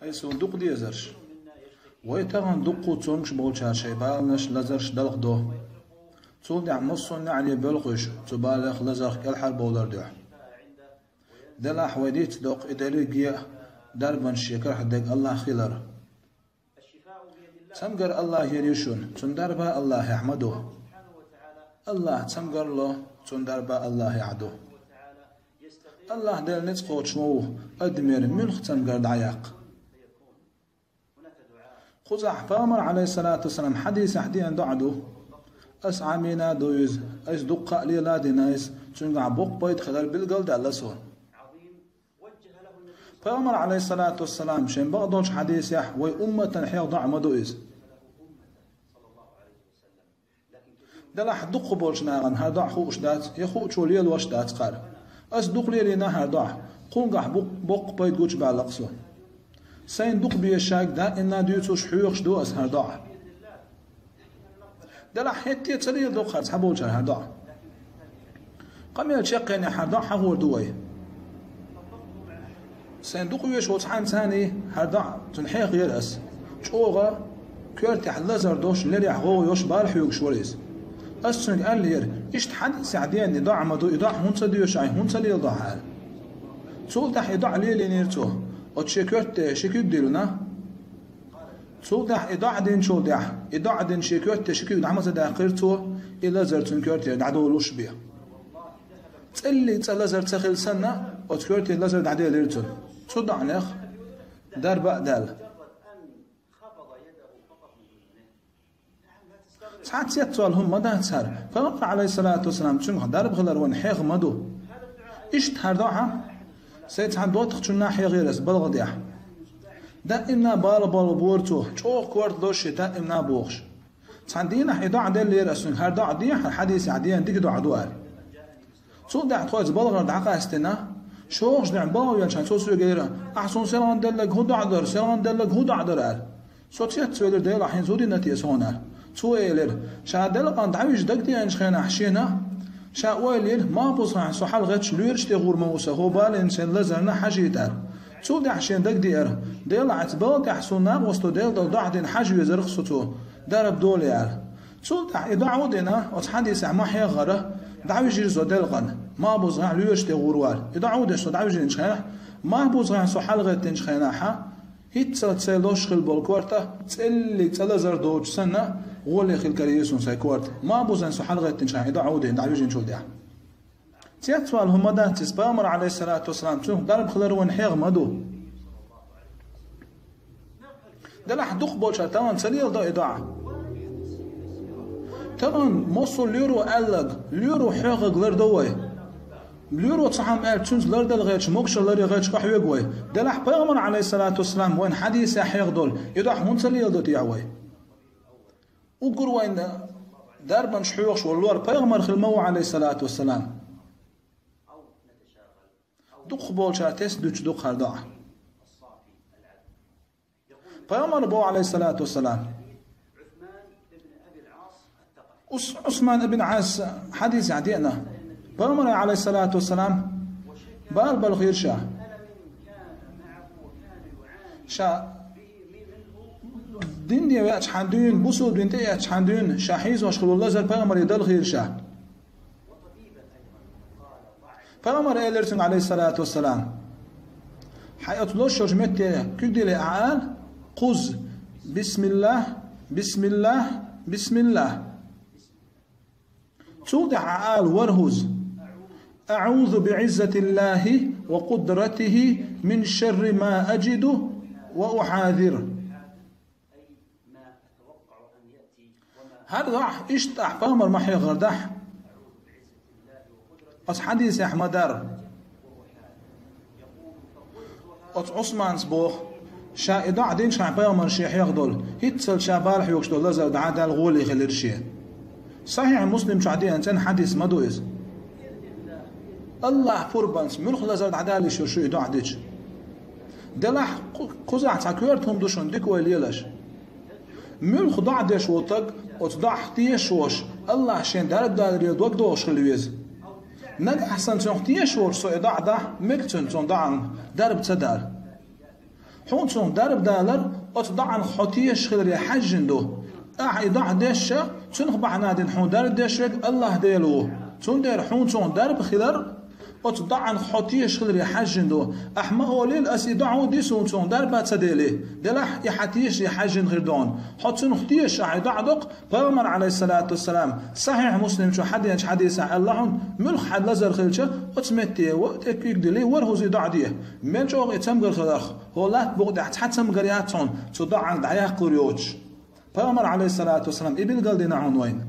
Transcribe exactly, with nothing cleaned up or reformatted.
Ай суна дукха дезарш! Вай тахана дуккха цомгаш болчара шайн баланаш, лазарш далха до. Цул тӀаьхьа массо а неӀаре боьлхуш, цу балех, лазарх кӀелхьарбовлар дуьхьа. Делахь вай дицдоккху и дерриге а дарбанаш шен карахь дерг АллахӀ хилар. Цамгар АллахӀера ю шуна, цунна дарба АллахӀехь ма ду. АллахӀ цамгар ло, цунна дарба АллахӀехь ду. АллахӀ Дела ницкъ кхочуш ма ву адамера муьлхха цамгар дӀаяккха. Кхузахь Пайхамар, Ӏалайхиссалату вассалам, хьадисехь деана доӀа ду. Ас Ӏамийна а ду иза, ас дуккха а лела а дина иза, цуьнгахь боккха пайда хилар билгал а даьлла суна. Пайхамар, Ӏалайхиссалату вассалам, шен бакъдолчу хьадисехь вай умматана хьеха доӀа ма ду иза. Делахь дукхахболчу нахана хӀара доӀа хууш дац, я хуучо лелош а дац кхара. Ас дукха лелийна хӀара доӀа, кхуьнгахь бу-, боккха пайда гучубаьлла-кх со. Сайна дукха безачаьрга даимна дуьйцуш, хьоьхуш ду ас хӀара доӀа. Делахь хӀетте а ца леладо-кх хӀара цхьаболчара хӀара доӀа. Къамел чекхъенехь хӀара доӀа хьахор ду вай. Сайна дукха везаш волчу цхьаннацаний хӀара доӀа, цунна хьехар ас. ЧӀогӀа коьртехь лазар долуш, лерехь гӀовгӀа йолуш, бала хьоьгуш вара иза. Ас цуьнга аьллера: «Иштта хьадисехь деана и доӀа ма ду, и доӀа хӀунда ца доьшу ахь, хӀунда ца леладо хьан?» — аьлла. Цул тӀаьхьа и доӀа лелийнера цо. Оцу шен коьрте ши куьг диллина. Цул тӀаьхьа и доӀа динчул тӀаьхьа, и доӀа дина шен коьрте ши куьг дӀа ма ца даьккхира цо, и лазар цуьнан коьртера дӀадолуш бен. ЦӀеллиг цкъа лазар ца хилла санна, оцу коьртера лазар дӀаделира цунна. Цу доӀанех дарба а даьлла. Цхьа цецвала хӀума ма дац хӀара. Пайхамар, Ӏалайхиссалату вассалам, цуьнгахь дарба хилар вайна хьеха ма ду. Иштта хӀара доӀа сайн цхьана доттагӀчунна хьехира ас балха тӀехь. Даимна бала болу бора цо, чӀогӀа корта ло шен даимна бохуш. Цхьана дийнахь и доӀа деллера ас цуьнга: «ХӀара доӀа де, хӀара хьадисехь деана дика доӀа ду», — аьлла. Цул тӀаьхьа тхо иза балхара дӀакъаьстина, шолгӀачу дийнахь балха велчахьана цо соьга элира: «Ахь суна селхана делларг хӀун доӀа дара, селхана делларг хӀун доӀа дара?» — аьлла. Со цецвелира: «Делахь, хӀинца хӀун дина те суна?» — аьлла. Цо элира: ша делкъана дӀавижа дагадеанчу хенахь шена, ша ойла йира, малхбузехь со хьалагӀетташ лоьраш тӀе гӀур ма ву сан, хӀокху балина сайн лазарна хьажийта аьлла. Цул тӀаьхьа шена дагадеара: «Делахь, оцу балха тӀехь суна накъосто Делан дуьхьа доӀа дина хьажа везара-кх со цо, дарба долий», — аьлла. Цул тӀаьхьа и доӀа а дина, оцу хьадисехь ма хьеххара, дӀавижира со делкъана, малхбузехь лоьраш тӀе гӀур вара. И доӀа а деш со дӀавижинчу хенахь, малхбузехь со хьалагӀеттинчу хенахьа, хӀинццалц сайн лозуш хилла болу корта цӀеллиг цкъа лазар доцуш санна, гӀоле хилла карийра суна сайн корта. Малхбузехь со хьалагӀеттинчу хенахь и доӀа а дина дӀавижинчул тӀаьхьа. Цецвала хӀума дац иза, Пайхамар, Ӏалайхиссалату вассалам, цуьнгахь дарба хилар вайна хьеха ма ду. Делахь дукхахболчара тахана ца леладо и доӀа. Тахана массо а лоьро аьлларг, лоьро хьоьхург лардо вай. Лоьро цхьа хӀума аьлча, цуьнца лардала гӀерташ, могушалла ларъян гӀерташ къахьоьгу вай. Делахь Пайхамар, Ӏалайхиссалату вассалам, вайна хьадисехь хьеха долу и доӀа хӀунда ца леладо техьа вай? Уггар вайна дарбанаш хьоьхуш волу лор Пайхамар хилла ма ву, Ӏалайхиссалату вассалам. Дукхахболчара тесна дуьтуш ду-кх хӀара доӀа. Пайхамар боху, Ӏалайхиссалату вассалам, Ус-, Ӏусман ибн Ӏас хьадисехь деана, Пайхамара, Ӏалайхиссалату вассалам, бала балхийра ша. Ша дин де веача хьан дуьйна, бусулба дин тӀе эцча хьан дуьйна, ша хьийзош хуьлу лазар Пайхамаре далхийра ша. Пайхамара элира цуьнга, Ӏалайхиссалату вассалам: «Хьайн оцу лозуш йолчу метте куьг дилла ахь ала: „Кхузза: бисмиллахӀ, бисмиллахӀ, бисмиллахӀ“. Цул тӀаьхьа ахь ала ворхӀазза: „АӀузу биӀиззатиллахӀи ва къудратихӀи мин шарри ма аджиду ва ухьазир“». ХӀара доӀа иштта ахь Пайхамара ма хьеххара дахь. Оцу хьадисехь ма-дарра. Оцу Ӏусманас боху, ша и доӀа динчу хенахь Пайхамара шен хьеха долу, хӀинццалц ша бала хьоьгуш долу лазар дӀа а даьлла гӀоле хилира шен. Сахьихь Муслим чохь деана цӀена хьадис ма ду иза. АллахӀан пурбанца муьлхха лазар дӀадала йиш ю шу и доӀа дича. Делахь кху-, кхузахь цхьа коьрта хӀума ду шуна дика ойла елаш. Муьлхха доӀа деш волу стаг, оцу доӀах тешаш волуш, АллахӀа шен дарба даларе дог дохуш хила веза. Нагахь санна цунах тешаш волуш со и доӀа дахь, мега цунна цунна доӀанна дарба ца дала. Хьуна цунах дарба далар оцу доӀанах хьо тешаш хиларе хьаьжжина ду. Ахьа и доӀа дешча, цунах бахьана дина хьуна дарба деш верг АллахӀ Дела ву. Цундела хьуна цунах дарба хилар оцу доӀанах хьо тешаш хиларе хьаьжжина ду. Ахьа ма олийла, ас и доӀа ду суна цунах дарба ца дели. Делахь и хьан тешаре хьаьжжина хир ду хьуна. Хьо цунах тешаш ахьа и доӀа доккху, Пайхамар, Ӏалайхиссалату вассалам, Сахьихь Муслим чу хьаденачу хьадисехь аьлла хьуна, муьлхха хьан лазар хилча, оцу метте ва тӀе куьйга дели, ворхӀазза и доӀа де. Мел чӀогӀа и цамгар хиларх, хӀо латта букъа тӀехь цхьа цамгар яц хьуна, цу доӀанга дӀаяккхалур йоцуш. Пайхамар, Ӏалайхиссалату вассалам, и билгал дина хьуна вайна.